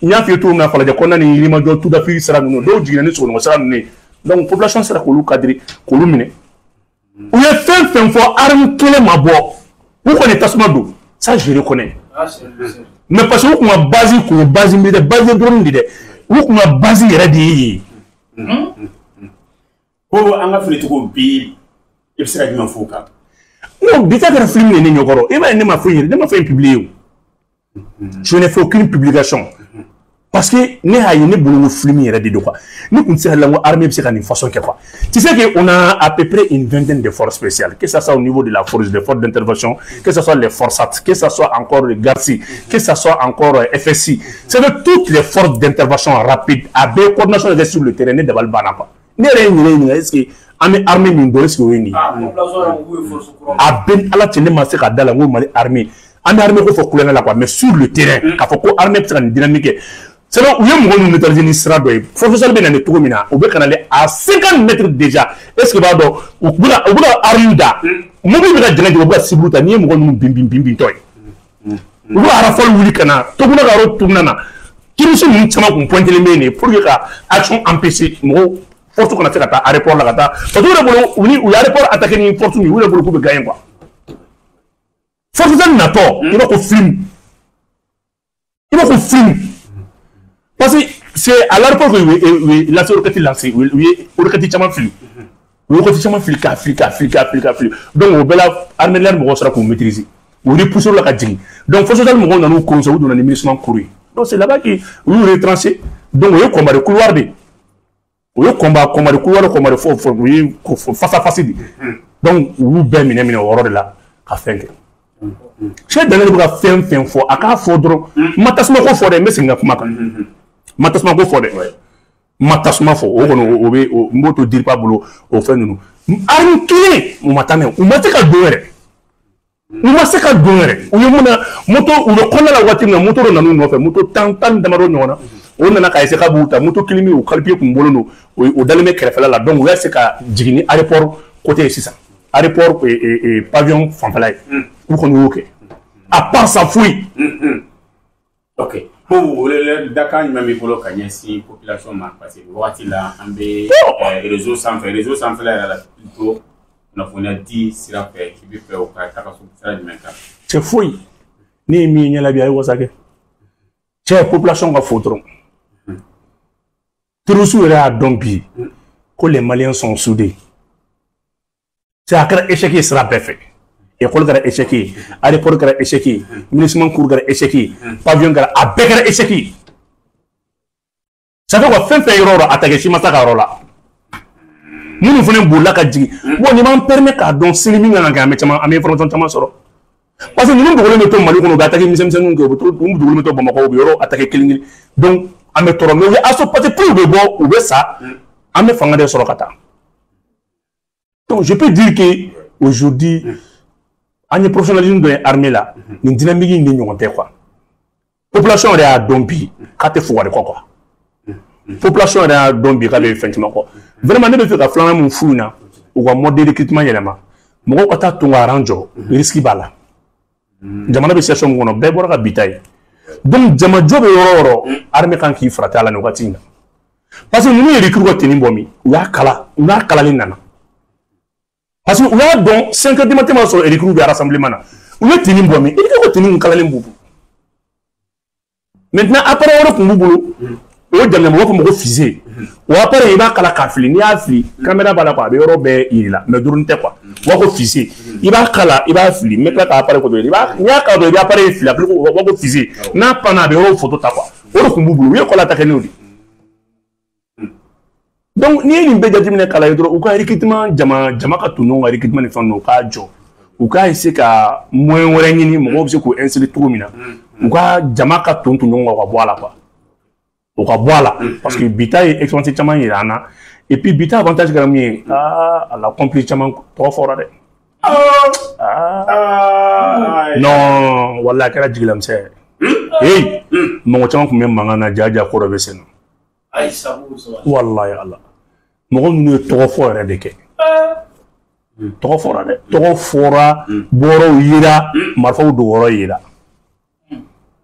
[SPEAKER 1] n y'a f'i ye cogo min na, Falajɛ kɔnɔna ni Yirimajɔ Tudafi sira ninnu, dɔw jiginna ni Sogonɔgɔ sira ninnu ye. Donc population sera k'olu cadrer k'olu minɛ. U ye fɛn fɛn fɔ, arme kelen ma bɔ, u kɔni tasuma don, ça je reconnais. Mais parce que u kun ka base kun ye base militaire, base drone de dɛ, u kun ka base yɛrɛ de ye
[SPEAKER 2] yen. Ko an ka finitigiw bi, i bɛ se ka jumɛn f'u kan?
[SPEAKER 1] Non, bi ta kɛra film de ne ɲɛkɔrɔ. I b'a ye, ne ma foyi yɛrɛ, ne ma foyi publier o. Je n'ai fait aucune publication. Parce que ne y'a ye ne bolo ko film yɛrɛ de don quoi. Ne kun tɛ se ka la n ko armée bɛ se ka nin façon kɛ quoi. Tu sais que on a à peu près une vingtaine de forces spéciales, que ça soit au niveau de la force, des forces d'intervention, que ça soit les FORSAT, que ça soit encore le GARSI, que ça soit encore FSI. C'est que toutes les forces d'intervention rapide a bɛɛ coordination kɛ sur le terrain, ne dabali banna quoi. Ne yɛrɛ ye n yɛrɛ ɲininka, est-ce que an bɛ armée min dɔn, est-ce que o ye nin ye? A bɛɛ ni Ala cɛ, ne ma se ka da la n ko Mali armée, an bɛ armée ko fɔ kulonkɛ la quoi, mais sur le terrain k'a fɔ ko armée bɛ se ka nin dynamique kɛ. C'est vrai, u ye mɔgɔ ninnu neutraliser ni sira dɔ ye. Force spéciale bɛ na ni cogo min na, u bɛ ka na à 50 mètres déjà. Est-ce que b'a dɔn, u bɛ ka arme da, mobili bɛ ka jɛngɛ jɛngɛ, u bɛ ka cible ta, n'i ye mɔgɔ ninnu bin bin bin bin tɔ ye. U bɛ rafale wuli ka na Toguna ka yɔrɔ tuguna na. Terroriste ninnu caman kun pointelen bɛ yen de pour que ka action empêcher mɔgɔw. Force kana se ka taa aéroport la ka taa parce que u yɛrɛ bolo u ni u ye aéroport attaqué ni force min ye u yɛrɛ bolo k'u bɛ gagner quoi. Force natɔ i b'a ko film, i b'a ko film, parce que c'est à l'aéroport que u ye lancé roquette lancé, u ye roquette caman fili, u ye roquette caman fili k'a fili k'a fili k'a fili k'a fili. Donc o bɛɛ la armée de l'air mɔgɔw sera k'u maîtriser, u repoussé la ka jigin. Donc force spéciale mɔgɔw nan'u kɔrɔ, u donna ni MINUSMA kuru ye. Donc c'est là-bas qu'ils y'u retranché. Donc o ye combat de couloir de, o ye combat de couloir, combat de fɔ u ye face à face de. Donc u y'u bɛɛ minɛ o yɔrɔ de la ka fɛn kɛ. Cheikh Daniel bɛ ka fɛn fɛn fɔ, a k'a fɔ dɔrɔn. N ma tasuma ko fɔ dɛ, n bɛ segin ka kuma kan. N ma tasuma ko fɔ dɛ, n ma tasuma fɔ. O kɔni o bɛ n b'o to DIRPA bolo o fɛn ninnu. Arme kelen u ma taa n'a ye, u ma se ka don yɛrɛ, u ma se ka don yɛrɛ. U ye mun na moto u bɛ kɔnɔna la waati min na, moto dɔ nan'u nɔfɛ, moto tan damadɔ ɲɔgɔn na. O nana k'a essayer k'a b'u ta, moto kelen min o kalipiye kun bolo don, o dalen bɛ kɛrɛfɛla la. Donc u y'a essayer ka jigin ni aéroport côté ye sisan, aéroport pavillon fanfɛla ye. U kɔni y'o kɛ, à part ça foyi.
[SPEAKER 2] Ok, ko wele dakan jumɛn b'i bolo ka ɲɛsin population ma? Parce que wagati la an bɛ réseau sanfɛ, réseau sanfɛla yɛrɛ la plutôt, kunnafoniya di sira fɛ, i bɛ fɛ o ka taga sira jumɛn kan?
[SPEAKER 1] Cɛ, foyi. Ne ye min ye ɲɛ la bi, a ye wasa kɛ. Cɛ, population ka fo dɔrɔn. Terroristes yɛrɛ y'a dɔn bi ko les Maliens sont soudés. C'est a kɛra échec ye sira bɛɛ fɛ. École kɛra échec ye, aéroport kɛra échec ye, MINUSMA cour kɛra échec ye, pavillon kɛra, a bɛɛ kɛra échec ye. Ça fait quoi? Fɛn fɛn yɔrɔ o yɔrɔ attaqué, si ma s'a ka yɔrɔ la. Minnu fana bolila ka jigin, bon, nin b'an permet k'a dɔn sini min kan ka kɛ, an bɛ caman, an bɛ information caman sɔrɔ. Parce que ninnu dogolen bɛ to Mali kɔnɔ, u bɛ attaqué misɛnmisɛnninw kɛ, u bɛ to u dogolen bɛ to Bamakɔ, u bɛ yɔrɔ attaqué kelen kelen. Donc an bɛ tɔɔrɔ, mais u ye asso, parce que plus u bɛ bɔ, u bɛ sa, an bɛ fanga de sɔrɔ ka taa. Donc je peux dire que aujourd'hui an ye professionnalisme dɔ ye armée la, nin dynamique in de ɲɔgɔn tɛ quoi. Population yɛrɛ y'a dɔn bi k'a tɛ fugari kɔ quoi. Population yɛrɛ y'a dɔn bi k'a bɛ fɛn caman kɔ. Vraiment, ne bɛ fɛ ka filanan mun f'u ɲɛna, u ka mode de recrutement yɛlɛma, mɔgɔw ka taa ton ka rang jɔ, risque b'a la. Jamana bɛ situation min kɔnɔ, bɛɛ bɔra ka bi ta ye. Donc jamajɔ bɛ yɔrɔ o yɔrɔ, armée kan k'i farati a la nin wagati in na. Parce que ninnu ye recrue ka tenue bɔ min, u y'a kala, u n'a kalalen nana. Parce que u y'a dɔn 5 heures du matin b'a sɔrɔ recrue bɛ rassemblement na. U ye tenue bɔ min, i ko tenue kun kalalen b'u bolo. Maintenant appareil wɛrɛ kun b'u bolo, o ye jamu, u b'a fɔ ma ko fusée. O appareil, i b'a kala k'a fili, n'i y'a fili, caméra b'a la quoi, a bɛ yɔrɔ bɛɛ yir'i la, mais drone tɛ quoi. U b'a ko fusée, i b'a kala, i b'a fili, n bɛ tila ka appareil ko dɔ i b'a, n'i y'a kala dɔrɔn, i bɛ appareil fili, a bɛ u b'a ko fusée, n'a panna, a bɛ yɔrɔ photo ta quoi. O de kun b'u bolo, u ye école attaqué n'o de ye. Donc n'i ye nin bɛɛ jateminɛ k'a lajɛ dɔrɔn, u ka recrutement, jama ka ton ɲɔgɔn kan, recrutement ni fɛn ninnu, u k'a jɔ, u k'a essayer ka moyen wɛrɛ ɲini, mɔgɔw bɛ se k'u insérer cogo min na, u ka jama ka ton ɲɔgɔn kan, u ka bɔ a la quoi, u ka bɔ a la. Parce que bi ta ye expérience caman yira an na. Et puis bi ta avantage kɛra mun ye? Aa, a la complice caman tɔgɔ fɔra dɛ. Aa non, walahi, a kɛra jigilamisɛn ye. Hey, mɔgɔ caman tun bɛ mankan na, ja ja ko dɔ bɛ sen na.
[SPEAKER 3] Ayi, sabu sabali.
[SPEAKER 1] Walahi ala, mɔgɔ ninnu ye tɔgɔ fɔ yɛrɛ de kɛ. Tɔgɔ fɔra dɛ, tɔgɔ fɔra, bɔrɔw yera, marifaw dogoyɔrɔ yera.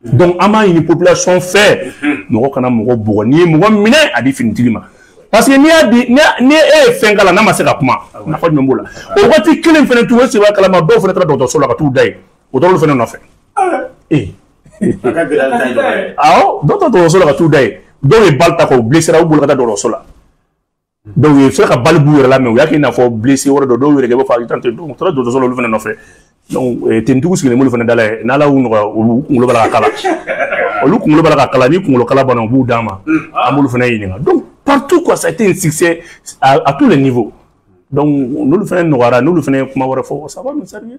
[SPEAKER 1] Donc an b'a ɲini population fɛ, mɔgɔ kana mɔgɔ bugɔ. N'i ye mɔgɔ minɛ, a di finitigi ma. Parce que n'i y'a di, ni e ye fɛn k'a la, n'a ma se ka kuma, nafa jumɛn b'o la? O waati kelen fɛnɛ tun, o seba kalama, dɔw fɛnɛ taara dɔgɔtɔrɔso la ka t'u da yen, o taara olu fɛnɛ nɔfɛ. Ee, awɔ, dɔw taara dɔgɔtɔrɔso la ka t'u da yen, dɔw ye balle ta k'o blessé, u bolo ka taa dɔgɔtɔrɔso la. Dɔw ye sera ka balle b'u yɛrɛ la, mais u y'a kɛ i n'a fɔ blessé wɛrɛ dɔ, dɔw yɛrɛ kɛ i b'a fɔ accident. Donc u taara dɔgɔtɔrɔso la olu fɛnɛ nɔfɛ. Donc tenitigiw sigilen b'olu fɛnɛ da la yen, n'Ala y'u nɔgɔya, olu kunkolo b'a la ka kala, olu kunkolo b'a la ka kala. Ni kunkolo kala banna, u b'u d'a ma, an b'olu fɛnɛ ɲininka. Donc partout quoi, ça a été un succès à tous les niveaux. Donc n'olu fɛnɛ nɔgɔyara, n'olu fɛnɛ ye kuma wɛrɛ fɔ, ça va nous servir.